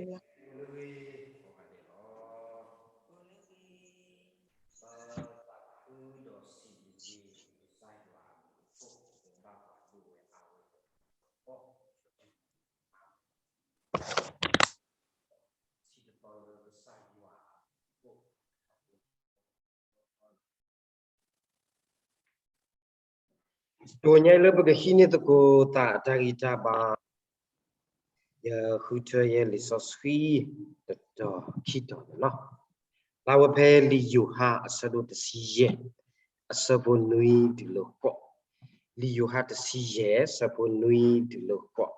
လၢဂ့ၤ ကိးဂၤဒဲးလီၤ. ပသးခုဒီးစံးဘျုးက့ၤကစၢ်ယွၤအဘျုးအဖှိၣ် လၢအဘၣ်ပှၤဒိၣ်ဝဲအါဝဲအဂီၢ်, ထံၣ်တပၢၢ်လၢကစၢ်ယွၤအဘျုးအဖှိၣ် တနံၤညါအံၤလၢပကဟံးန့ၢ်သကိးသးအတၢ်ဂံၢ်တၢ်ဘါ, ယဃုထၢယဲလံာ်စီဆှံတတီၤခံတီၤန့ၣ်လီၤ. ဖျါဝဲဖဲလံာ်ယိၤဟၣ်အဆၢဒိၣ်တဆံယဲၢ်, အဆၢဖိနွံတုၤလၢဃိး, လံာ်ယိၤဟၣ်တဆံယဲၢ် အဆၢဖိနွံတုၤလၢဃိး.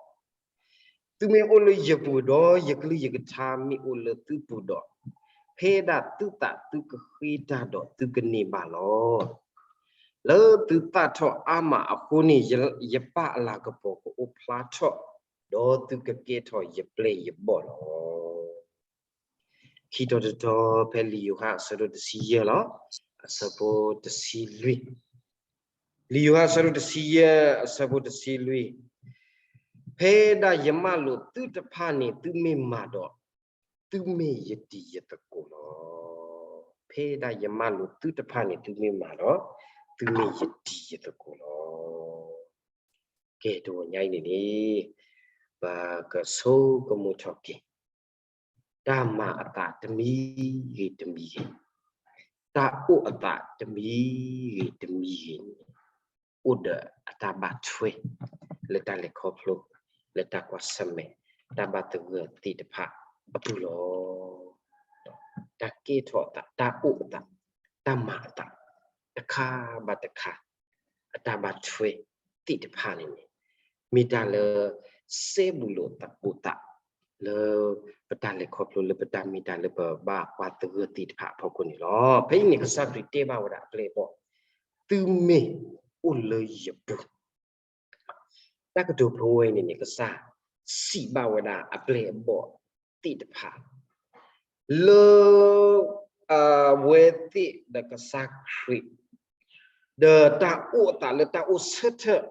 သုမ့ၢ်အိၣ်လၢယပူၤဒီးယကလုၢ်ယကထါမ့ၢ်အိၣ်လၢသုပူၤဒီး, ဖဲဒၣ်သုသးသုကဃ့တၢ်ဒီးသုကန့ၢ်ဘၣ်လီၤ. လၢသုသၣ်ထီၣ်အါမးအဃိန့ၣ် ယပၢ်အလၤကပီၤကအိၣ်ဖျါထီၣ်, ဒီးသုကကဲထီၣ်ယပျဲၢ်ယဘီၣ်လီၤ. ခံတီၤတတီၤ ဖဲလံာ်ယိၤဟၣ်အဆၢဒိၣ်တဆံယဲၢ်လီၤ, အဆၢဖိတဆံလွံၢ်, လံာ်ယိၤဟၣ်အဆၢဒိၣ်တဆံယဲၢ် အဆၢဖိတဆံလွံၢ်, ဖဲဒၣ်ယမၢလိာ်သုတဖၣ်န့ၣ် သုမ့ၢ်မၤဒီး, သုမ့ၢ်ယတံၤယသကိးလီၤ. ဖဲဒၣ်ယမၢလိာ်သုတဖၣ်န့ၣ် သုမ့ၢ်မၤဒီး, သုမ့ၢ်ယတံၤယသကိးလီၤ. ကဲ တနံၤညါအံၤန့ၣ်န့ၣ်, ပကဆိကမိၣ်ထီၣ်က့ၤ တၢ်မၤအသးတမံၤဂ့ၤတမံၤဂ့ၤ, တၢ်အိၣ်အသးတမံၤဂ့ၤတမံၤဂ့ၤန့ၣ်, အိၣ်ဒီးအတၢ်ဘၣ်ထွဲ လၢတၢ်လဲၤခီဖျိ, လၢတၢ်ကွၢ်ဆၢၣ်မဲာ်, တၢ်ဘၣ်သဂၢၢ်သ့ၣ်တဖၣ်အပူၤလီၤ. တၢ်ကဲထီၣ်အသး, တၢ်အိၣ်အသး, တၢ်မၤအသး, တခါဘၣ်တခါ အတၢ်ဘၣ်ထွဲသ့ၣ်တဖၣ်န့ၣ်န့ၣ်, မ့ၢ်တၢ်လၢ စဲဘူးလိာ်သကိးသး လၢပတၢ်လဲၤခီဖျိ လၢပတၢ်မ့ၢ်တၢ်လၢပဘၣ်ကွၢ်သဂၢၢ်သ့ၣ်တဖၣ်အဖီခိၣ်န့ၣ်လီၤ. ဖဲအံၤန့ၣ် ကစၢ်ခရံာ်တဲဘၣ်ဝဲဒၣ်အပျဲၢ်အဘီၣ်, သုမ့ၢ်အိၣ်လၢယပူၤ တၢ်ကတိၤဖိဝဲအံၤန့ၣ်န့ၣ် ကစၢ်စံးဘၣ်ဝဲဒၣ်အပျဲၢ်အဘီၣ်သ့ၣ်တဖၣ် လၢ အဝဲသ့ၣ်ဒီးကစၢ်ခရံာ် ဒီးတၢ်အိၣ်အသးလၢတၢ်အိၣ်ဆၢထၢၣ်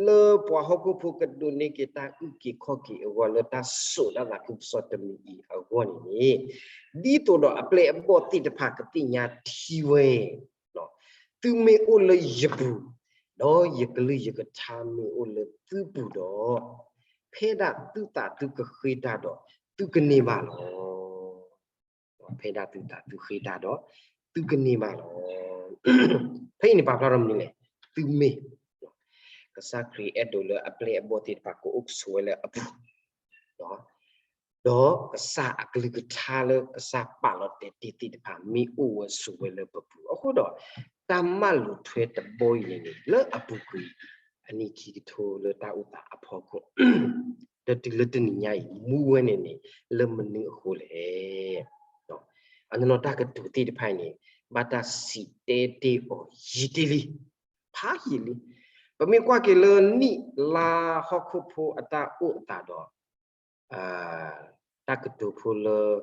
လၢပှၤဟီၣ်ခိၣ်ဖိကဒိးန့ၢ်က့ၤတၢ်အုၣ်က့ၤခီၣ်က့ၤအဂီၢ် လၢတၢ်စိာ်တၢ်သးခုကစီၣ်တမံၤအံၤအဂီၢ်န့ၣ်န့ၣ်, ဒ်သိးဒီးအပျဲၢ်အဘီၣ်သ့ၣ်တဖၣ်ကသ့ၣ်ညါထံဝဲ သုမ့ၢ်အိၣ်လၢယပူၤ, ဒီးယကလုၢ်ယကထါမ့ၢ်အိၣ်လၢသုပူၤဒီး, ဖဲဒၣ်သုသးသုကဃ့တၢ်ဒီး, သုကန့ၢ်ဘၣ်လီၤ. ဖဲဒၣ်သုသးသုဃ့တၢ်ဒီး, သုကန့ၢ်ဘၣ်လီၤ. ဖဲအံၤန့ၣ်ပာ်ဖျါထီၣ်မနုၤလဲၣ်, သုမ့ၢ် ကစၢ်ခရံာ်အဲၣ်ဒိးလၢအပျဲၢ်အဘီၣ်သ့ၣ်တဖၣ်ကအိၣ်ကဆိးဝဲလၢအပူၤ ဒီးကစၢ်အကလုၢ်ကထါလၢကစၢ်ပာ်လီၤတဲာ်တ့ၢ်သ့ၣ်တဖၣ် မ့ၢ်အိၣ်ဝဲဆိးဝဲလၢပပူၤအဃိဒီး, တၢ်မၤလိာ်ထွဲတဘီအံၤန့ၣ်န့ၣ် လၢအပူၤကွံာ် အနံၣ်ခံကထိလၢတၢ်အိၣ်သးအဖီခိၣ်, ဒီးတုၤလၢတနံၤညါအံၤ မူဝဲန့ၣ်န့ၣ် လၢမနုၤအဃိလဲၣ်. အနီၢ်နီၢ်တၢ်ကတိၤသ့ၣ်တဖၣ်အံၤန့ၣ် ဘၣ်တၢ်စံးတဲတ့ၢ်အီၤယံာ်တ့ၢ်လံ, ဖးယံာ်လံ. ပမ့ၢ်ကွၢ်က့ၤလၢနံၣ်လါဟီၣ်ခိၣ်ဖိအတၢ်အိၣ်အသးဒီး တၢ်ကတိၤဖိလၢ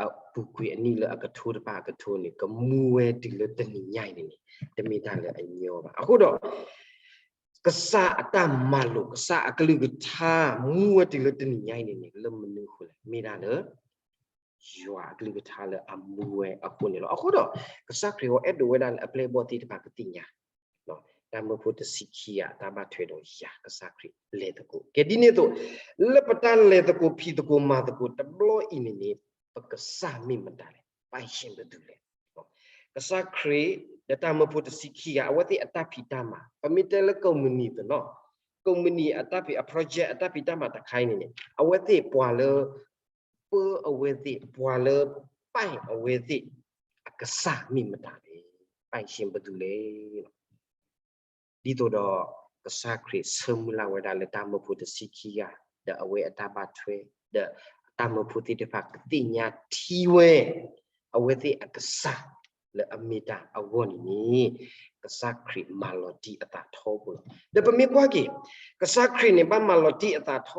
အပူၤကွံာ်အနံၣ်လၢအကထိတဖၣ်အကထိန့ၣ် ကမူဝဲတုၤလၢတနံၤညါအံၤန့ၣ်န့ၣ် တမ့ၢ်တၢ်လၢအညီဘၣ်. အဃိဒီး ကစၢ်အတၢ်မၤလိာ် ကစၢ်အကလုၢ်ကထါ မူဝဲတုၤလၢတနံၤညါအံၤန့ၣ်န့ၣ် လၢမနုၤအဃိလဲၣ်, မ့ၢ်ဒၣ်လၢ ယွၤအကလုၢ်ကထါလၢအမူဝဲအဃိန့ၣ်လီၤ. အဃိဒီး ကစၢ်ခရံာ်အီၤအဲၣ်ဒိးဝဲဒၣ်လၢအပျဲၢ်အဘီၣ်သ့ၣ်တဖၣ်ကသ့ၣ်ညါ တၢ်မၢဖိတဆံခံဂၤ တၢ်ဘၣ်ထွဲဒီးယၤ ကစၢ်ခရံာ်လဲၤသကိး. ကဲဒ်န့ၣ်အသိး လၢပတၢ်လဲၤသကိးဖံးသကိးမၤသကိးတဘျီအံၤန့ၣ်န့ၣ် ပကစၢ်မ့ၢ်မတၤလဲၣ်, ပိုင်ရှင်ဘယ်သူလဲၣ်. ကစၢ်ခရံာ် ဒီးတၢ်မၢဖိတဆံခံဂၤ အဝဲသ့ၣ်အတၢ်ဖံးတၢ်မၤ ပမ့ၢ်တဲလၢကိးမုၢ်နံၤသ့ၣ်နီၤ, ကိးမုၢ်နံၤအတၢ်ဖံးအ project အတၢ်ဖံးတၢ်မၤတခါအံၤန့ၣ်န့ၣ် အဝဲသ့ၣ်ပှၤလၢ ပၢအဝဲသ့ၣ် ပှၤလၢ ပိုင် အဝဲသ့ၣ် အကစၢ်မ့ၢ်မတၤလဲၣ်, ပိုင်ရှင်ဘယ်သူလဲၣ်. ဒ်သိးဒီး ကစၢ်ခရံာ်ဆၢမုၢ်လၢ်ဝဲဒၣ်လၢတၢ်မၢဖိတဆံခံဂၤ ဒီးအဝဲအတၢ်ဘၣ်ထွဲ ဒီးတၢ်မၢဖိသ့ၣ်တဖၣ်ကသ့ၣ်ညါထံဝဲ အဝဲသ့ၣ်အကစၢ်လၢအမ့ၢ်တၢ်အဂီၢ်န့ၣ်န့ၣ် ကစၢ်ခရံာ်မၤလီၤတံၢ်အသးထီဘိလီၤ. ဒီးပမ့ၢ်ကွၢ်က့ၤ ကစၢ်ခရံာ်န့ၣ် ဘၣ်မၤလီၤတံၢ်အသးထီ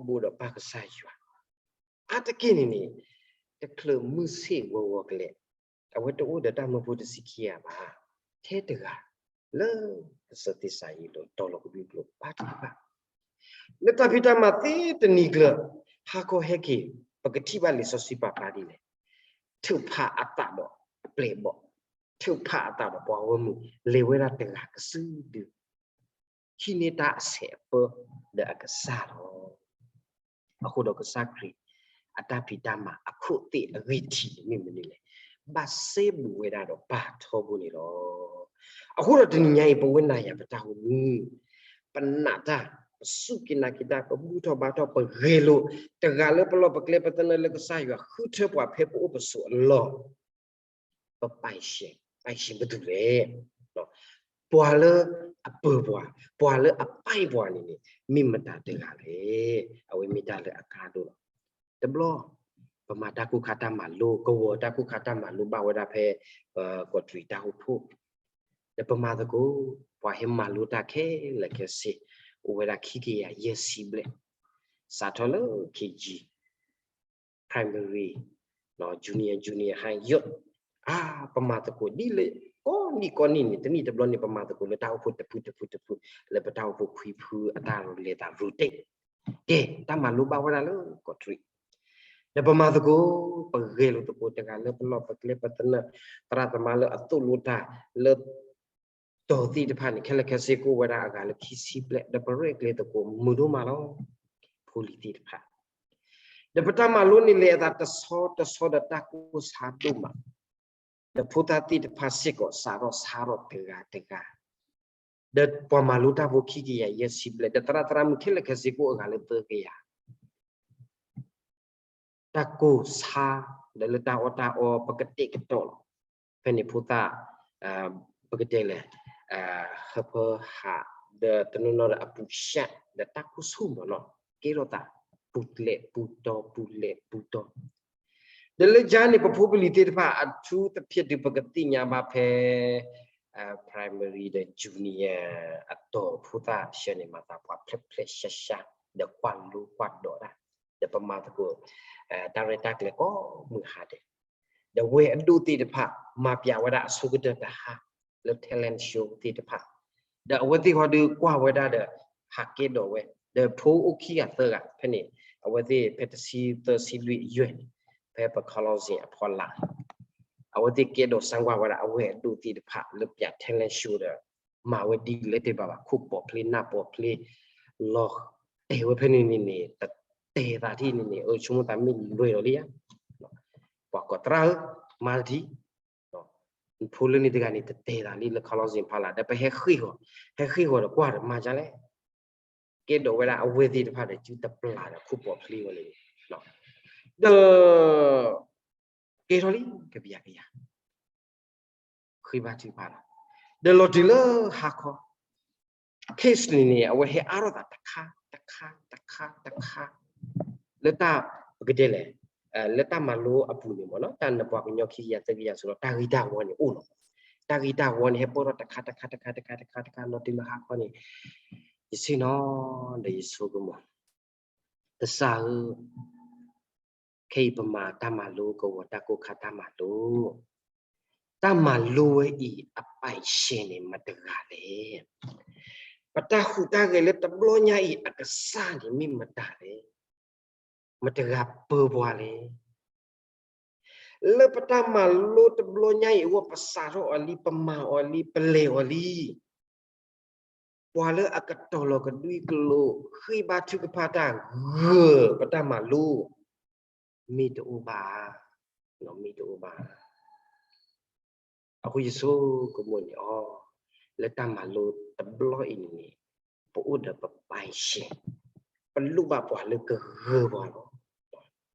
ဘိဒီးပၢ်ကစၢ်ယွၤ အါတက့ၢ်န့ၣ်န့ၣ် တချုးမုၢ်ဆ့ၣ်ဂီၤဂီၤကလဲာ် အဝဲတအိၣ်ဒီးတၢ်မၢဖိတဆံခံဂၤဘၣ်. ထဲတဂၤ လၢကစၢၢ်သ့ၣ်စၤယံးဒီးတီၤလီၤကဘျုးကျိာ်ဘၣ်တဘၣ် လၢတၢ်ဖံးတၢ်မၤသ့တနံၤကျၢၤ ဟါခီဟဲက့ၤ ပကထံၣ်ဘၣ်လံာ်စီဆှံပာ်ဖျါဒ်လဲၣ်. ထုးဖးအသးဒီးပျဲၢ်ဘီၣ်, ထုးဖးအသးဒီးပှၤဂီၢ်မုၢ် လဲၤဝဲဒၣ်တဂၤကစုဒု, ဟံးန့ၢ်တၢ်အဆဲးအပၢဒီးအကစၢ်လီၤ. အဃိဒီးကစၢ်ခရံာ် အတၢ်ဖံးတၢ်မၤအခိၣ်သ့ၣ်အဂံၢ်ထံးန့ၣ်မ့ၢ်မနုၤလဲၣ်. ဘၣ်စဲဘူးဝဲဒၣ်ဒီးပၢ်ထီဘိန့ၣ်လီၤ. အဃိဒီးတနံၤညါအံၤ ပဝဲနၤယၤပတၢ်အိၣ်မူ ပနာ်တၢ်, ပစူၢ်က့ၤနာ်က့ၤတၢ်, ပဘူၣ်ထီၣ်ဘါထီၣ်, ပဂဲၤလိာ်တဂၤလၢပလီၢ်ပကျဲပသနၢၣ်လၢကစၢ်ယွၤဃုထၢပှၤဖဲပအိၣ်ပဆိးအလီၢ်, ပပိုင်ရှင်, ပိုင်ရှင် ပသူလဲၣ်. ပှၤလၢအပၢၤပှၤ, ပှၤလၢအပိုင်ပှၤန့ၣ်န့ၣ် မ့ၢ်မတၤတဂၤလဲၣ်. အဝဲမ့ၢ်တၢ်လၢအကါဒိၣ်လီၤ. တဘျီ ပမၤတၢ်ကူၣ်ခါတၢ်မၤလိ, ကဝီၤတၢ်ကူၣ်ခါတၢ်မၤလိဘၣ်ဝဲဒၣ်ဖဲ ပကီးတရံးတၢ်အိၣ်ဖှိၣ်, ဒီးပမၤသကိး ပှၤဟဲမၤလိတၢ်ခဲလၢာ်ခဲဆ့ အိၣ်ဝဲဒၣ်ခံကယၤယဲၢ်ဆံဘျဲၣ်, စးထီၣ်လၢ KG, primary, junior, junior high, ယဲၢ်, အါ, ပမၤသကိးဒ်လဲၣ်, ကိးနံၣ်ကိးနံၣ်န့ၣ် တနံၣ်တဘျီန့ၣ် ပမၤသကိးလၢတၢ်အိၣ်ဖှိၣ်တဖုတဖုတဖု, လၢပတၢ်အိၣ်ဖှိၣ်ခွံဖုအတၢ်လဲၤသးရူၤတ့ၢ်, ကဲ တၢ်မၤလိဘၣ်ဝဲဒၣ်လၢကီးတရံး, ဒီးပမၤသကိး, ပဂဲၤလိာ်သကိးတဂၤလၢပလီၢ်ပကျဲပသနၢၣ်, သရၣ်သမါလၢအသိၣ်လိတၢ်လၢ တီၤသ့ၣ်တဖၣ်န့ၣ် ခဲလၢာ်ခဲဆ့ကအိၣ်ဝဲဒၣ်အဂၤလၢခံဆံဘျဲၣ်, ဒီးပရဲၣ်ကျဲၤသကိးမုာ်ဒိၣ်မးလီၤ. ဖိလံၤသ့ၣ်တဖၣ်, ဒီးပတၢ်မၤလိန့ၣ်လဲၤအသးတဆီတဆီဒီးတၢ်ကိၢ်ဆါဒိၣ်မး, ဒီးဖိသၣ်သ့ၣ်တဖၣ်စ့ၢ်ကီး စးထီၣ်ဆါထီၣ်တဂၤတဂၤ, ဒီးပှၤမၤလိတၢ်ဖိခံကယၤယဲၢ်ဆံဘျဲၣ်, ဒီးသရၣ်သရၣ်မုၣ်ခဲလၢာ်ခဲဆ့ကအိၣ်အဂၤလၢသၢကယၤ တၢ်ကိၢ်ဆါ, ဒီးလၢတၢ်အီၣ်တၢ်အီ ပကတဲာ်ကတီၤလီၤ. ဖဲန့ၣ်ဖိသၣ်, ပကတဲလဲၣ်, ဟၢဖၢဟး, ဒီးတနီၤနီၤဒီးအပူၤရှဲ, ဒီးတၢ်ကိၢ်ဆူၣ်မးနီၤ, ကဲထီၣ်သး ပူၤလဲၣ်ပူၤတီၤ ပူၤလဲၣ်ပူၤတီၤ, ဒီးလၢကါန့ၣ် ပဖိပလံၤသ့ၣ်တဖၣ် အထူးသဖြင့်ဒုး ပကသ့ၣ်ညါဘၣ်ဖဲ primary ဒီး junior အတီၤ ဖိသၣ်ဆှၢန့ၣ် မၤသးပှၤဖျဲးဖျဲးရှါရှါ, ဒီးကွၢ်လိကွၢ်ဒိးတၢ်, ဒီးပမၤသကိး တၢ်ရဲၣ်တၢ်ကျဲၤကိးမုၢ်ဟါဒဲး, ဒီးဝဲအဒိၣ်သ့ၣ်တဖၣ် မၤပျးဝဲဒၣ်အဆိကတၢၢ်တဟါ လၢ talent show သ့ၣ်တဖၣ်, ဒီးအဝဲသ့ၣ်ဃီဒုးကွၢ်ဝဲဒၣ်ဒီး ဟးကဲဒိးဝဲ, ဒီးဖိအိၣ်ခံဂၤသၢဂၤဖဲန့ၣ်, အဝဲသ့ၣ်ဖဲတဆံသၢဆံလွံၢ်အယွဲၢ်န့ၣ်, ဖဲပ college အဖီလာ်, အဝဲသ့ၣ်ကဲဒိးစၢကွၢ်ဝဲဒၣ် အဝဲအဒိၣ်သ့ၣ်တဖၣ်လၢပျး talent show ဒီး မၤဝဲဒ်လဲၣ်တဲဘၣ်ဘၣ် ခိၣ်ပိာ်ဖျ့နၢ်ပိာ်ဖျ့ လီၤတဲာ်ဝဲဖဲန့ၣ်န့ၣ်န့ၣ် တတဲာ်သးထံၣ်န့ၣ်န့ၣ် အၢ ဆိကမိၣ်သးမ့ၢ်လွဲၢ်ဒီးလံဧါ, ပှၤကိးသရၣ်ဧၢ, မၤတထံၣ်, ဖိလၢန့ၣ်တဂၤန့ၣ် တတဲာ်သးလံလၢ college ဖီလာ် ဒီးပဟဲဃ့ၢ်ဃီၤ, ဟဲဃ့ၢ်ဃီၤဒီးကွၢ်ဒီးမၤဒ်လဲၣ်, ကဲဒိးဝဲဒၣ်အဝဲသ့ၣ်တဖၣ်ဒီး စုတပျၢ်ဒီးခိၣ်ပိာ်ဖျ့ဝဲန့ၣ်, ဒီး ကဲထီၣ်လံ ကဘျံးကယၤ ဃ့ဘါထုကဖၣ်လီၤ. ဒီးလီၤတုၤလၢဟါခီ, case န့ၣ်န့ၣ် အဝဲဟဲအါထီၣ်သးတခါ တခါ တခါ တခါ, လၢတၢ် ပကတဲလဲၣ်, လၢတၢ်မၤလိအပူၤန့ၣ်မ့ၢ်နီၤ တၢ်နပှၤကညီခံကယၤသၢကယၤအစိၤလီၤ တၢ်ဂ့ၢ်တၢ်ဝီန့ၣ်အိၣ်လီၤ. တၢ်ဂ့ၢ်တၢ်ဝီန့ၣ် ဟဲပၢၢ်ထီၣ်တခါ တခါ တခါ တခါ တခါ တခါ လီၤတုၤလၢဟါခီန့ၣ်, ယဆ့ၣ်နီၤဒီးယဆိကမိၣ် ကစၢ်ဧၢ, ခဲအံၤပမၤတၢ်မၤလိကဝီၤတၢ်ကိၢ်ခါတၢ်မၤလိ, တၢ်မၤလိဝဲအံၤအပိုင်ရှင်န့ၣ်မတၤတဂၤလဲၣ်. ပတၢ်ဟူးတၢ်ဂဲၤလၢတဘျီညါအံၤအကစၢ်န့ၣ်မ့ၢ်မတၤလဲၣ်. မတၤတဂၤပၢပှၤလဲၣ်. လၢပတၢ်မၤလိတဘျီညါအံၤအဂီၢ် ပစးထီၣ်အီၤလံ ပမၤအီၤလံ ပလဲၤအီၤလံ ပှၤလၢအကတီၤလီၤကဒွံကျိၤ ဃ့ဘါထုကဖၣ်တၢ်ဂၢၢ်ပတၢ်မၤလိ မ့ၢ်တအိၣ်ဘၣ်ဧါ, မ့ၢ်တအိၣ်ဘၣ်ဧါ. အဃိယဆိကမိၣ်န့ၣ်အီၤ, လၢတၢ်မၤလိတဘျီအံၤန့ၣ်န့ၣ် ပအိၣ်ဒီးပပိုင်ရှင်, ပလိၣ်ဘၣ်ပှၤလၢကဂၢၢ်ပှၤလီၤ.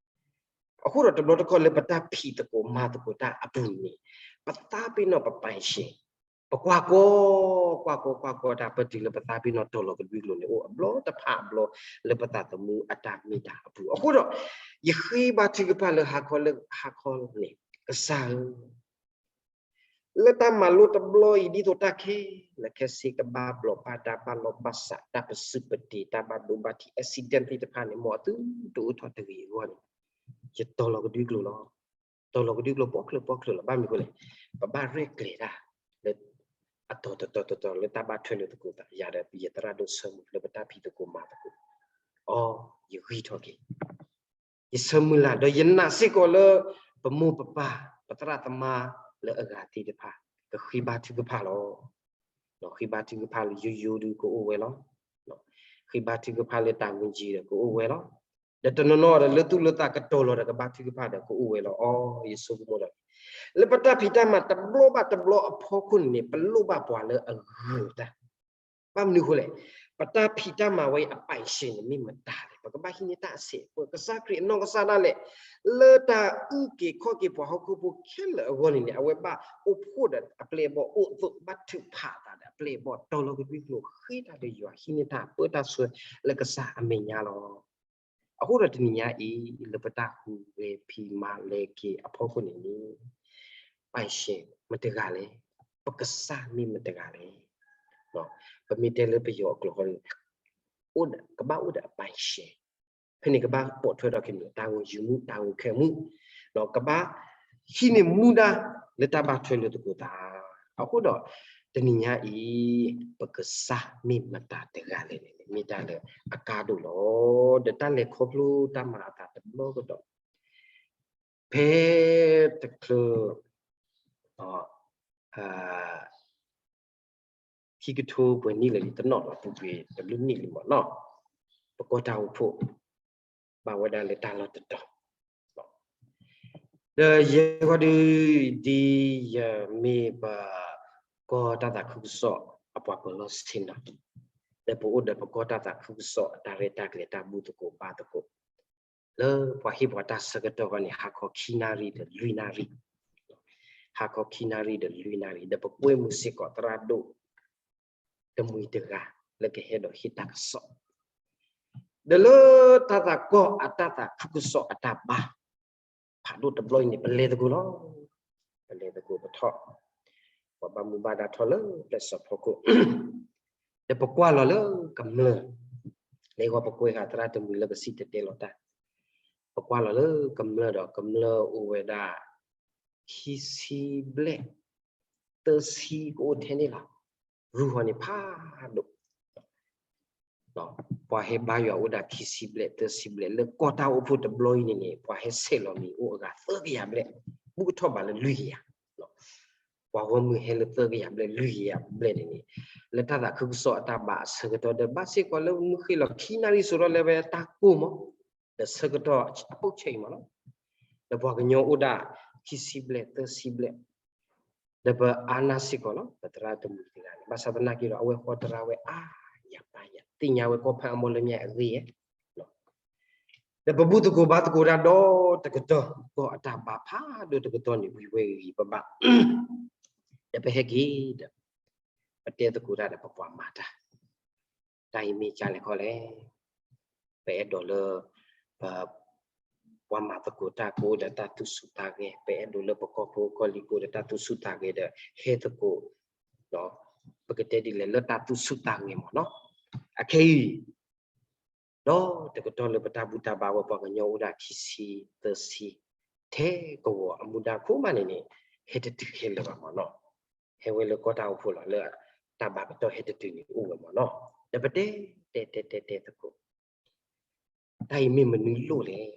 အဃိဒီးတဘျီတခီၣ်လၢပတၢ်ဖံးသကိးမၤသကိးတၢ်အပူၤန့ၣ် ပသးပ့ၤနီၣ်ပပိုင်ရှင်, ပကွၢ်ကီ, ကွၢ်ကီ, ကွၢ်ကီတၢ် ပတုၤလၢပသးပ့ၤနီၣ်တီၤလီၤကဒွံကျိၤန့ၣ် အိၣ်အဘျီတဖၣ်အဘျီလၢပသးသမူအတၢ်မ့ၢ်တၢ်အပူၤ. အဃိဒီး ယဃ့ဘါထုကဖၣ်လၢဟါခီလၢဟါခီန့ၣ် ကစၢ်ဧၢ လၢတၢ်မၤလိတဘျီအံၤ ဒ်သိးတၢ်ခဲလၢာ်ခဲဆ့ကဘၣ်ဘျီးဘၣ်ဒါ ဘၣ်လီၢ်ဘၣ်စး တၢ်ပစုၢ်ပတ့ၤ တၢ်ဘၣ်ဒိဘၣ်ထံး accident သ့ၣ်တဖၣ်န့ၣ် မ်အသုတအိၣ်ထီၣ်တဂ့ၤအဂီၢ်န့ၣ် ယတီၤလီၤကဒွံကျိၤလီၤ. တီၤလီၤကဒွံကျိၤပိာ်ချၢၣ်ပိာ်ချၢၣ်လီၤ. ဘၣ်မနုၤအဃိလဲၣ်, ပဘၣ်ရဲၣ်ကျဲၤတၢ်လၢ အတီၤတတီၤတတီၤလၢတၢ်ဘၣ်ထွဲလိာ်သကိးသး ယၤဒီးယသရၣ်ဒိၣ်ဆၢမုၢ်လၢပတၢ်ဖံးသကိးမၤသကိးအီၤ ယဂံၢ်ထီၣ်က့ၤ ယဆၢမုၢ်လၢ် ဒီးယနာ်စ့ၢ်ကီးလၢ ပမိၢ်ပပၢ် ပသရၣ်သမါလၢအဂၤသ့ၣ်တဖၣ် ကဃ့ဘါထုကဖၣ်လီၤ. ဃ့ဘါထုကဖၣ်လၢယိယိဒုးကအိၣ်ဝဲလီၤ. ဃ့ဘါထုကဖၣ်လၢတၢ်မုၢ်ကံၤဒီးကအိၣ်ဝဲလီၤ. ဒီးတနီၤနီၤဒီးလၢသူၣ်လၢသးကတီၤလီၤဒီးကဘါထုကဖၣ်ဒီးကအိၣ်ဝဲလီၤ. အီ ယဆိကမိၣ်ဒီး လၢပတၢ်ဖံးတၢ်မၤတဘျီဘၣ်တဘျီအဖီခိၣ်န့ၣ်န့ၣ် ပလိၣ်ဘၣ်ပှၤလၢအဂုာ်တၢ် ဘၣ်မနုၤအဃိလဲၣ်, ပတၢ်ဖံးတၢ်မၤဝဲအံၤအပိုင်ရှင်န့ၣ်မ့ၢ်မတၤလဲၣ်. ပကဘၣ်ဟံးန့ၢ်တၢ်အဆဲးအပှဲၤ ကစၢ်ခရံာ်အနီၢ်ကစၢ်ဒၣ်လဲာ် လၢတၢ်အုၣ်က့ၤခီၣ်က့ၤပှၤဟီၣ်ခိၣ်ဖိခဲလၢာ်အဂီၢ်န့ၣ်န့ၣ် အဝဲဘၣ်အိၣ်ဖှိၣ်ဒီးအပျဲၢ်အဘီၣ်အိၣ်အသိး ဘၣ်ထုးဖးအသးဒီးအပျဲၢ်အဘီၣ် တီၤလီၤကဒွံကျိာ် ဃ့တၢ်ဒီးယွၤ ဟံးန့ၢ်တၢ်ပၢတၢ်ဆှၢလၢကစၢ်အမဲာ်ညါလီၤ. အဃိဒီးတနံၤညါအံၤ လၢပတၢ်ဟူးဂဲၤဖံးမၤလဲၤက့ၤအဖီခိၣ်န့ၣ်န့ၣ် ပိုင်ရှင်မတဂၤလဲၣ်, ပကစၢ်မ့ၢ်မတဂၤလဲၣ်. ပမ့ၢ်တဲလၢပယီၤအကျိာ်ဃီဒီး အိၣ်ဒီး ကဘၣ်အိၣ်ဒီးအပိုင်ရှင်, ဖဲန့ၣ်ကဘၣ်ပိာ်ထွဲဒီး ကမျၢၢ်တၢ်ဂိၢ်ယုာ်မူ တၢ်ဂိၢ်ခဲမူ, ဒီးကဘၣ်ဟံးန့ၢ်မူဒါလၢတၢ်ဘၣ်ထွဲလိာ်သကိးသး. အဃိဒီး တနံၤညါအံၤ ပကစၢ်မ့ၢ်မတၤတဂၤလဲၣ်န့ၣ် မ့ၢ်တၢ်လၢအကါဒိၣ်လီၤ. ဒီးတၢ်လဲၤခီဖျိတၢ်မၤအသးတဘျီကဒီး ဖဲတချုး ခံကထိပှဲၤနံၣ်လၢာ်လံ တနီၣ်လီၤ ပူၤကွံာ်တဘျုးနံၣ်လံမ့ၢ်နီၤ, ပကီၢ်တၢ်အိၣ်ဖှိၣ် ဘၣ်ဝဲဒၣ်လၢတၢ်လီၢ်တတီၤ, ဒီးယဲဃီဒုး ဒ်ယမ့ၢ်ပကီၢ်တၢ်သးခုကစီၣ်အပှၤပၢၤလီၢ်ဆ့ၣ်နီၤ, ဒီးပအိၣ်ဒီးပကီၢ်တၢ်သးခုကစီၣ်အတၢ်ရဲၣ်တၢ်ကျဲၤ တၢ်ဘူၣ်သကိးဘါသကိး လၢပှၤဟ့ၣ်ပှၤတၢ်ဆၢကတီၢ်ဃီန့ၣ် ဟါခီခံနၣ်ရံၣ်ဒီးလွံၢ်နၣ်ရံၣ်, ဟါခီခံနၣ်ရံၣ်ဒီးလွံၢ်နၣ်ရံၣ် ဒီးပကွဲမုာ်စ့ၢ်ကီးသရၣ်ဒိၣ်တမှံၤတဂၤ လၢကဟဲဒီးဟ့ၣ်တၢ်ကစီၣ်, ဒီးလၢတၢ်သးကီၢ်အတၢ်သးခုကစီၣ်အတၢ်ဘါ ဖးဒိၣ်တဘျီအံၤန့ၣ် ပလဲၤသကိးလီၤ. ပလဲၤသကိးပထီၣ် ပှၤဘၣ်မူဘၣ်ဒါထီၣ်လၢပျဲၢ်စီၤဖီခိၣ် ဒီးပကွၢ်လီၤလၢကမျၢၢ်, လၢဂီၤပကွဲဃာ်သရၣ်တမှံၤလၢကစံၣ်တဲၤတဲလီၤတၢ်, ပကွၢ်လီၤလၢကမျၢၢ်ဒီးကမျၢၢ်အိၣ်ဝဲဒၣ် ခံဆံဘျဲၣ် သၢဆံကအိၣ်ထဲန့ၣ်လီၤ. ရူဟီန့ၣ်ဖးဒိၣ် ပှၤဟဲဘါယွၤအိၣ်ဒၣ်ခံဆံဘျဲၣ်သၢဆံဘျဲၣ် လၢကီၢ်တၢ်အိၣ်ဖှိၣ်တဘျီအံၤန့ၣ်န့ၣ် ပှၤဟဲဆဲးလီၤမံၤအိၣ်အဂၤသၢကယၤဘျဲၣ်, ဘူးကထီၣ်ဘးလၢလွံၢ်ကယၤ, ပှၤဂီၢ်မုၢ်ဟဲလၢသၢကယၤဘျဲၣ်လွံၢ်ကယၤဘျဲၣ်န့ၣ်န့ၣ် လၢတၢ်သးခုကစီၣ်အတၢ်ဘါအဆၢကတီၢ်ဒီး ဘၣ်စ့ၢ်ကီးလၢမုၢ်ဃ့ၢ်လီၤခံနၣ်ရံၣ်စိၤထီၣ်လၢဝဲတၢ်ကိၢ်မး, ဒီးဆၢကတီၢ်အပုၢ်ဆဲးအံၤမးလီၤ. ဒီးပှၤကညီအိၣ်ဒၣ်ခံဆံဘျဲၣ်သၢဆံဘျဲၣ် ဒီးပအါနၢ်စ့ၢ်ကီးလီၤ ပသရၣ်တမှံၤတဂၤန့ၣ် ဘၣ်ဆၣ်သနာ်က့ဒီး အဝဲဃီတရါဝဲအါယၤပါယၤ သ့ၣ်ညါဝဲကီၢ်ဖးအမီၢ်လၢမ့ၢ်အဂ့ၢ်ဧါ, ဒီးပဘူၣ်သကိးဘါသကိးတၢ်ဒီးတကတီၢ် ကီၢ်အတၢ်ဘါဖးဒိၣ်တကတီၢ်န့ၣ် ဝံၤဝဲဂ့ၤဂ့ၤဘၣ်ဘၣ်, ဒီးပဟဲက့ၤဒီး ပတဲသကိးတၢ်ဒီးပပှၤမၤတၢ် တၢ်အံၤမ့ၢ်ကလဲၣ်ခီလဲၣ်, ပအဲၣ်ဒိးလၢ ပ ပှၤမၤသကိးတၢ်ကအိၣ်ဒီးတၢ်သူၣ်ဆူၣ်သးဂဲၤ, ပအဲၣ်ဒိးလၢပကီၢ်ဖိကီၢ်လံၤ ကအိၣ်ဒီးတၢ်သူၣ်ဆူၣ်သးဂဲၤဒီး ဟဲသကိး ပကတဲဒ်လဲၣ် လၢတၢ်သူၣ်ဆူၣ်သးဂဲၤမ့ၢ်နီၤ. အခဲအံၤ ဒီးတကတီၢ်လၢပတၢ်ဘူၣ်တၢ်ဘါဝဲ ပှၤကညီအိၣ်ဒၣ်ခံဆံသၢဆံ ထဲကဝီၤအမူဒါခိၣ်မးန့ၣ်န့ၣ် ဟဲတတုၤခဲလၢာ်ဘၣ်မ့ၢ်နီၤ. ဟဲဝဲလၢကီၢ်တၢ်အိၣ်ဖှိၣ်လီၤ လၢတၢ်ဘၣ်ကတီၢ်ဟဲတတုၤန့ၣ်အိၣ်ဝဲမ့ၢ်နီၤ. ဒီးပတဲ တဲတဲတဲတဲသကိး တၢ်အံၤမ့ၢ်မနုၤလိၣ်လဲၣ်.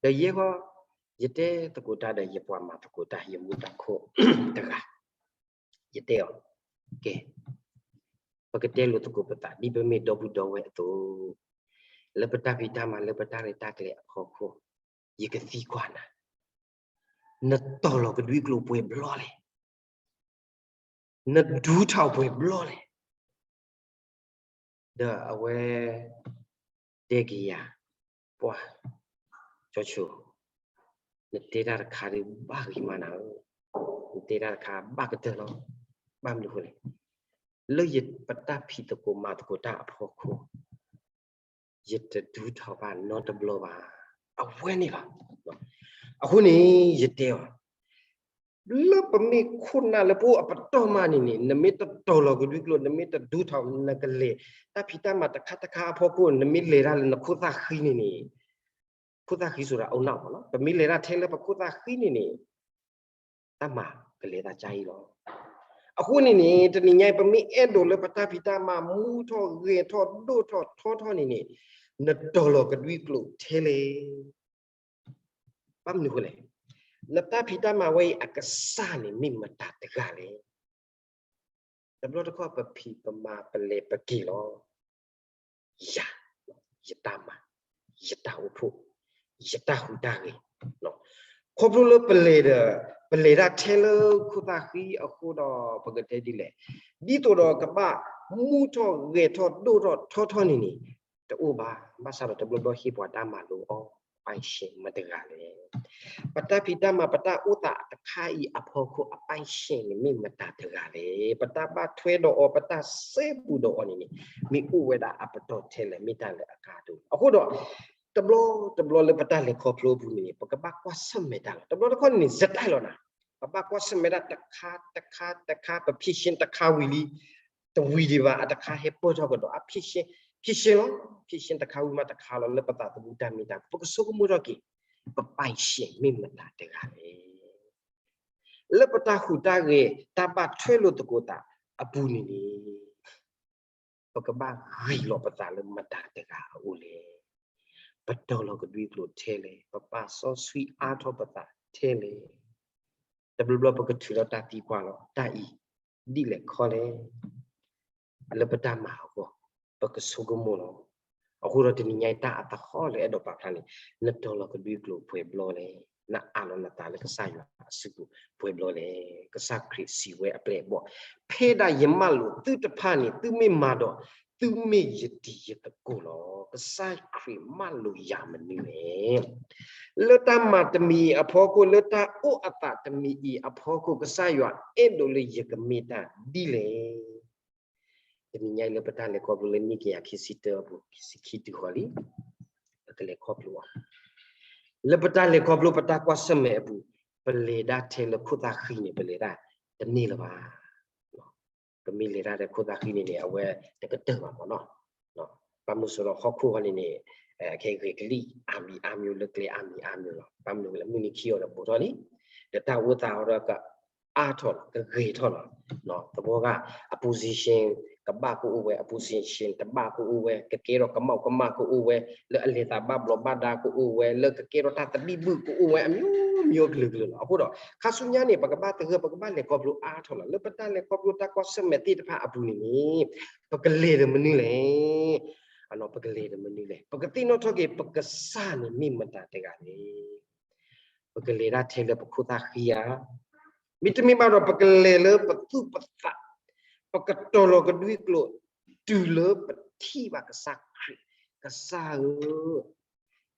ဒီးယဲဃီ ယတဲသကိးတၢ်ဒီးယပှၤမၤသကိးတၢ် ယမူဒါခိၣ်တဂၤ ယတဲအီၤ, ကဲ ပကတဲလိာ်သကိးပသး ဒ်ပမ့ၢ်ဒီပုၢ်ဒီဝဲၢ်အသိး, လၢပတၢ်ဖံးတၢ်မၤလၢပတၢ်ရဲၣ်တၢ်ကျဲၤအဖီခိၣ်, ယကသံကွၢ်နၤ, နတီၤလီၤကဒွံကျိာ်ပှဲၤဘျီလဲၣ်. နဒူထီၣ်ပှဲၤဘျီလဲၣ်. ဒီးအဝဲ တဲက့ၤယၤ, ပှၤ ကၠီဆိ, နတဲတၢ်တခါဒုးဘၣ်ဂ့ၤမးနၤဧၢ, နတဲတၢ်တခါဘၣ်ကတၢၢ်လီၤ. ဘၣ်မနုၤအဃိလဲၣ်, လၢယပတၢ်ဖံးသကိးမၤသကိးတၢ်အဖီခိၣ် ယတဒူထီၣ်ဘၣ်နီတဘျီဘၣ်. အဝဲန့ၣ်လီၤ. အဃိန့ၣ် ယတဲအီၤ, လၢပမ့ၢ်ခိၣ်နၢ်လၢပအိၣ်အပတီၢ်မးန့ၣ်န့ၣ် နမ့ၢ်တတီၤလီၤကဒွံကျိာ် နမ့ၢ်တဒူထီၣ် နကလဲၤ တၢ်ဖံးတၢ်မၤတခါတခါအဖီခိၣ် နမ့ၢ်လဲၤတၢ်လၢနခိၣ်သၣ်ဃံန့ၣ်န့ၣ်, ခိၣ်သၣ်ဃံဆိုတာ်အိၣ်နီၢ်မးလီၤ. ပမ့ၢ်လဲၤတၢ်ထဲလၢပခိၣ်သၣ်ဃံန့ၣ်န့ၣ် တၢ်မၤကလဲၤသးကအံၤလီၤ. အဃိန့ၣ်န့ၣ် တနံၤညါအံၤ ပမ့ၢ်အဲၣ်ဒိးလၢပတၢ်ဖံးတၢ်မၤမူထီၣ်ဂဲၤထီၣ်ဒိၣ်ထီၣ်ထီထီၣ်န့ၣ်န့ၣ် နတီၤလီၤကဒွံကျိာ်ထဲလဲၣ်. ဘၣ်မနုၤအဃိလဲၣ်, နတၢ်ဖံးတၢ်မၤဝဲအံၤအကစၢ်န့ၣ်မ့ၢ်မတၤတဂၤလဲၣ်. တဘျီတခီၣ်ပဖံးပမၤပလဲၤပက့ၤလီၤ. ယၤ, ယတၢ်မၤ, ယတၢ်အိၣ်ဖှိၣ်, ယတၢ်ဟူးတၢ်ဂဲၤ, ခီဖျိလၢပလဲၤဒီး ပလဲၤတၢ်ထဲလၢခိၣ်သၣ်ဃံအဃိဒီး ပကတဲဒ်လဲၣ်, ဒ်သိးဒီးကဘၣ်မူထီၣ်ဂဲၤထီၣ်ဒိၣ်ထီၣ်ထီထီၣ်န့ၣ်န့ၣ် တအိၣ်ဘၣ်. ဘၣ်ဆၣ်ဒီးတဘျီဘျီဟ့ၣ်ပှၤတၢ်မၤလိအီၤ ပိုင်ရှင်မတၤတဂၤလဲၣ်. ပတၢ်ဖံးတၢ်မၤ ပတၢ်အိၣ်သးတခါအံၤအဖီခိၣ်အပိုင်ရှင်န့ၣ်မ့ၢ်မတၤတဂၤလဲၣ်. ပတၢ်ဘၣ်ထွဲဒီးအီၤ ပတၢ်စဲဘူးဒီးအီၤန့ၣ်န့ၣ် မ့ၢ်အိၣ်ဝဲဒၣ်အပတီၢ်ထဲလဲၣ် မ့ၢ်တၢ်လၢအကါဒိၣ်လီၤ. အဃိဒီး တဘျီတဘျီလၢပတၢ်လဲၤခီဖျိအပူၤန့ၣ်န့ၣ် ပကဘၣ်ကွၢ်ဆၢၣ်မဲာ်တၢ်လီၤ. တဘျီတခီၣ်န့ၣ်န့ၣ် ယတၢ်လီၤနၤ, ပဘၣ်ကွၢ်ဆၢၣ်မဲာ်ဒၣ်တခါတခါတခါ ပဖံးရှ့တခါဝံၤလံ တဝံၤဒံးဘၣ် အတခါဟဲပၢၢ်ထီၣ်ကဒီး အဖံးရှ့, ဖံးရှ့လီၤ. ဖံးရှ့တခါဝံၤမးတခါလီၤ လၢပသးသမူတၢ်မ့ၢ်တၢ် ပကဆိကမိၣ်ထီၣ်က့ၤ ပပိုင်ရှင်မ့ၢ်မတၤတဂၤလဲၣ်. လၢပတၢ်ဟူးတၢ်ဂဲၤ တၢ်ဘၣ်ထွဲလိာ်သကိးသးအပူၤန့ၣ်န့ၣ် ပကဘၣ်ဂ့ၤလီၤပသးလၢမတၤတဂၤအအိၣ်လဲၣ်. ပတီၤလီၤကဒွံကျိာ်ထဲလဲၣ်, ပပာ်စီဆှံအါထီၣ်ပသးထဲလဲၣ်. တဘျီဘျီပကထုးလီၤတၢ်သံကွၢ်လီၤ, တၢ်အံၤ ဒ်လဲၣ်ခီလဲၣ်. လၢပတၢ်မၤအဂီၢ် ပကဆိကမိၣ်လီၤ. အဃိဒီးတနံၤညါအံၤ တၢ်အသဟီၣ်လၢအဲၣ်ဒိးပာ်ဖျါန့ၣ် နတီၤလီၤကဒွံကျိာ်ပှဲၤဘျီလဲၣ်, နအးလီၤနသးလၢကစၢ်ယွၤအစုပူၤပှဲၤဘျီလဲၣ်. ကစၢ်ခရံာ်စံးဝဲအပျဲၢ်အဘီၣ်, ဖဲဒၣ်ယမၢလိာ်သုတဖၣ်န့ၣ် သုမ့ၢ်မၤဒီး သုမ့ၢ်ယတံၤယသကိးလီၤ. ကစၢ်ခရံာ်မၢလိာ်ယၤမနုၤလဲၣ်. လၢတၢ်မၤတမံၤအံၤအဖီခိၣ်, လၢတၢ်အိၣ်အသးတမံၤအံၤအဖီခိၣ်, ကစၢ်ယွၤအဲၣ်ဒိးလၢယကမ့ၢ်တၢ်ဒ်လဲၣ်. တနံၤညါအံၤလၢပတၢ်လဲၤခီဖျိလၢနံၣ်ကယၤခံဆံတၢအပူၤ ခံဆံခံတုၤဃီၤလံ, ပကလဲၤခီဖျိအီၤ. လၢပတၢ်လဲၤခီဖျိပတၢ်ကွၢ်ဆၢၣ်မဲာ်အပူၤ, ပလဲၤဒၣ်ထဲလၢခိၣ်သၣ်ဃံန့ၣ် ပလဲၤဒၣ်တန့ၢ်လၢၤဘၣ်. ပမ့ၢ်လဲၤဒၣ်ထဲခိၣ်သၣ်ဃံန့ၣ်န့ၣ် အဝဲတကတၢၢ်ဘၣ်မ့ၢ်နီၤ. ဘၣ်မနုၤအဃိဒီးဟီၣ်ခိၣ်ဃီန့ၣ်န့ၣ် ခဲဂ့ၤကလံၣ်အါမံၤအါမံၤလၢကျဲအါမံၤအါမံၤလီၤ. ဘၣ်မနုၤလဲၣ် မုၢ်နံၤခံအီၤဒီးဘူးထီၣ်လံ, ဒီးတၢ်အိၣ်သးအီၤဒီးက အါထီၣ်လီၤ, ကဂ့ၤထီၣ်လီၤ. သဝီဂၤ အ position ကဘၣ်ကအိၣ်ဝဲ, အ position တဘၣ်ကအိၣ်ဝဲ, ကကဲထီၣ်ကမီၣ်ကမၣ်ကအိၣ်ဝဲ, လၢအလဲၤသးဘၣ်ဘျီးဘၣ်ဒါကအိၣ်ဝဲ, လၢကကဲထီၣ်တၢ်သဘံၣ်ဘုၣ်ကအိၣ်ဝဲ, အမျိုးမျိုးကလုာ်ကလုာ်လီၤ. အဃိဒီး ခါဆူညါန့ၣ် ပကဘၣ်သဂၢၢ် ပကဘၣ်လဲၤခီဖျိအါထီၣ်လီၤ. လၢပတၢ်လဲၤခီဖျိတၢ်ကွၢ်ဆၢၣ်မဲာ်သ့ၣ်တဖၣ်အပူၤန့ၣ်န့ၣ် ပကလဲၤဒီးမနုၤလဲၣ်. ပကလဲၤဒီးမနုၤလဲၣ်. ပကသ့ၣ်နီၣ်ထီၣ်က့ၤ ပကစၢ်န့ၣ်မ့ၢ်မတၤတဂၤလဲၣ်. ပကလဲၤဒၣ်ထဲလၢပခိၣ်သၣ်ဃံဧါ, မ့တမ့ၢ်ဘၣ်ဒီး ပကလဲၤလၢပသူၣ်ပသး, ပကတီၤလီၤကဒွံကျိာ် တုၤလၢပထံၣ်ဘၣ်ကစၢ်ခရံာ်, ကစၢ်ဧၢ,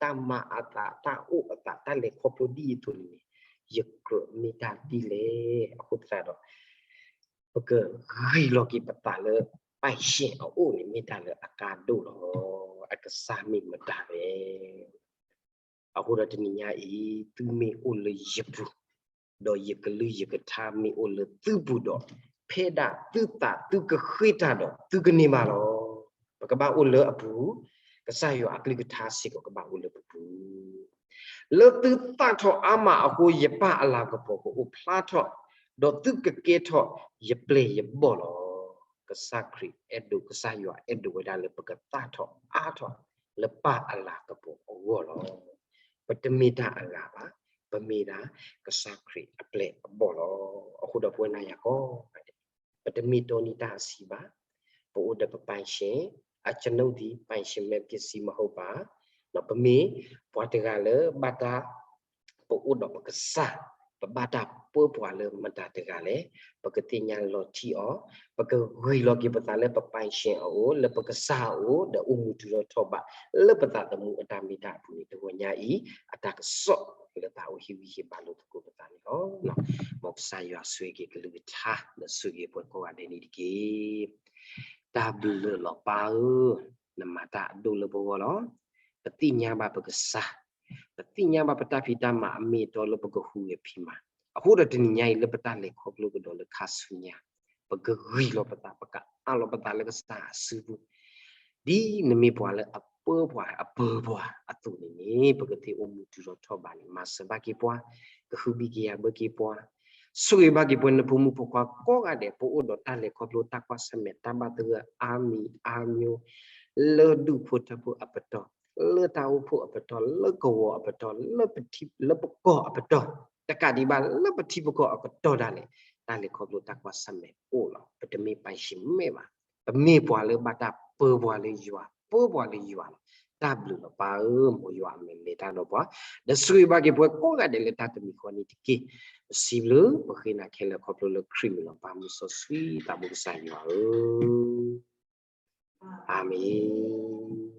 တၢ်မၤအသး တၢ်အိၣ်အသး တၢ်လဲၤခီဖျိဒ်အံၤအသိးန့ၣ်န့ၣ် ယကြၢးမ့ၢ်တၢ်ဒ်လဲၣ်. အဃိသတးဒီး ပကဂ့ၤလီၤက့ၤပသးလၢ ပိုင်ရှင်အအိၣ်န့ၣ် မ့ၢ်တၢ်လၢအကါဒိၣ်လီၤ. အကစၢ်မ့ၢ်မတၤလဲၣ်. အဃိဒီးတနံၤညါအံၤ သုမ့ၢ်အိၣ်လၢယပူၤ, ဒီးယကလုၢ်ယကထါမ့ၢ်အိၣ်လၢသုပူၤဒီး, ဖဲဒၣ်သုသးသုကဃ့ၢ်တၢ်ဒီး သုကန့ၢ်ဘၣ်လီၤ. ပကဘၣ်အိၣ်လၢအပူၤ, ကစၢ်ယွၤအကလုၢ်ကထါစ့ၢ်ကီးကဘၣ်အိၣ်လၢပပူၤ လၢသုသၣ်ထီၣ်အါမးအဃိ ယပၢ်အလၤကပီၤကအိၣ်ဖျါထီၣ်, ဒီးသုကကဲထီၣ်ယပျဲၢ်ယဘီၣ်လီၤ. ကစၢ်ခရံာ်အဲၣ်ဒိး, ကစၢ်ယွၤအဲၣ်ဒိးဝဲဒၣ်လၢပကသၣ်ထီၣ်အါထီၣ်လၢပၢ်အလၤကပီၤအဂီၢ်လီၤ. ပတမ့ၢ်တၢ်အဂၤဘၣ်, ပမ့ၢ်ဒၣ်ကစၢ်ခရံာ်အပျဲၢ်အဘီၣ်လီၤ. အဃိဒီးပဝဲနၤယၤကိးဂၤဒဲး ပတမ့ၢ်တီနံၤတၢ်အဆံးဘၣ်, ပအိၣ်ဒီးပပိုင်ရှင်, အကျွန်ုပ်သည် ပိုင်ရှင်မဲ့ပစ္စည်းမဟုတ်ပါ, ပမ့ၢ်ပှၤတဂၤလၢဘၣ်တၢ်, ပအိၣ်ဒီးပကစၢ်, ပဘၣ်တၢ်ပၢပှၤလၢမတၤတဂၤလဲၣ်, ပကသ့ၣ်ညါလီၤထံအီၤ, ပကဂ့ၤလီၤက့ၤပသးလၢပပိုင်ရှင်အအိၣ်, လၢပကစၢ်အအိၣ်, ဒီးအိၣ်မူတုၤထီၣ်ထီၣ်ဘး လၢပသးသမူအတၢ်မ့ၢ်တၢ်အပူၤန့ၣ် တဂီၤညါအံၤ အတၢ်ကစီၣ်လၢသးအိၣ်ဟ့ၣ်ဂံၢ်ဟ့ၣ်ဘါလိာ်သကိးပသးန့ၣ်လီၤ. မ်ကစၢ်ယွၤဆိၣ်ဂ့ၤက့ၤကလုၢ်ကထါ ဒီးဆိၣ်ဂ့ၤပှၤကိးဂၤဒဲးန့ၣ်တက့ၢ်. တၢ်ဘျုးလီၤပၢ်ဧၢ, နမၤတၢ်အဒိၣ်လၢပဂီၢ်လီၤ. ပသ့ၣ်ညါဘၣ်ပကစၢ်, ပသ့ၣ်ညါဘၣ်ပတၢ်ဖံးတၢ်မၤအမ့ၢ်အတီလၢပကဟူးဂဲၤဖံးမၤ, အဃိဒီးတနံၤညါအံၤလၢပတၢ်လဲၤခီဖျိကဒီးလၢခါဆူညါ, ပကဂ့ၤလီၤပသး, ပကအးလီၤပသးလၢကစၢ်အစုပူၤ, ဒ်နမ့ၢ်ပှၤလၢအပၢပှၤအပၢပှၤအသိးန့ၣ်န့ၣ် ပကသ့အိၣ်မူတုၤထီၣ်ထီၣ်ဘးန့ၣ် မၤစၢၤဘၣ်က့ၤပှၤ, ကဟုဘံၣ်က့ၤယာ်ဘၢက့ၤပှၤ, ဆိၣ်ဂ့ၤဘၣ်က့ၤပှၤနဖိမုၣ်ဖိခွါကိးဂၤဒဲး ပအိၣ်ဒီးတၢ်လဲၤခီဖျိတၢ်ကွၢ်ဆၢၣ်မဲာ်တၢ်ဘၣ်သဂၢၢ်အါမံၤအါမျိုး လၢဒူၣ်ဖိထၢဖိအပတီၢ်, လၢတၢ်အိၣ်ဖှိၣ်အပတီၢ်, လၢကဝီၤအပတီၢ်, လၢပထံ, လၢပကီၢ်အပတီၢ်, တကးဒံးဘၣ်လၢပထံပကီၢ်အကတီၢ်ဒၣ်လဲာ်, တၢ်လဲၤခီဖျိတၢ်ကွၢ်ဆၢၣ်မဲာ်အိၣ်လီၤ. ပတမ့ၢ်ပၢ်ယ့ၣ်ၡူးမဲာ်ဘၣ်. ပမ့ၢ်ပှၤလၢဘၣ်တၢ်ပၢပှၤလၢယွၤ, ပၢပှၤလၢယွၤလီၤ. တၢ်ဘျုးလီၤပၢ်ဧၢ, မ်ယွၤအမဲာ်လဲၤတၢ်ဒီးပှၤ, ဒီးဆိၣ်ဂ့ၤဘၣ်က့ၤပှၤကိးဂၤဒဲးလၢတၢ်တမံၤဃီန့ၣ်တက့ၢ်. ပစံးဘျုးပဃ့နၤခဲလၢာ်ခီဖျိလၢခရံာ်မံၤလီၤ. ပၢ်မုၢ်စီဆှံသးဘိကစၢ်ယွၤဧၢ, အၤမ့ၣ်.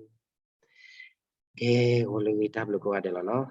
ကဲ, ဂီၤလၢအဂ့ၤ တၢ်ဘျုးကိးဂၤဒဲးလီၤနီၤ.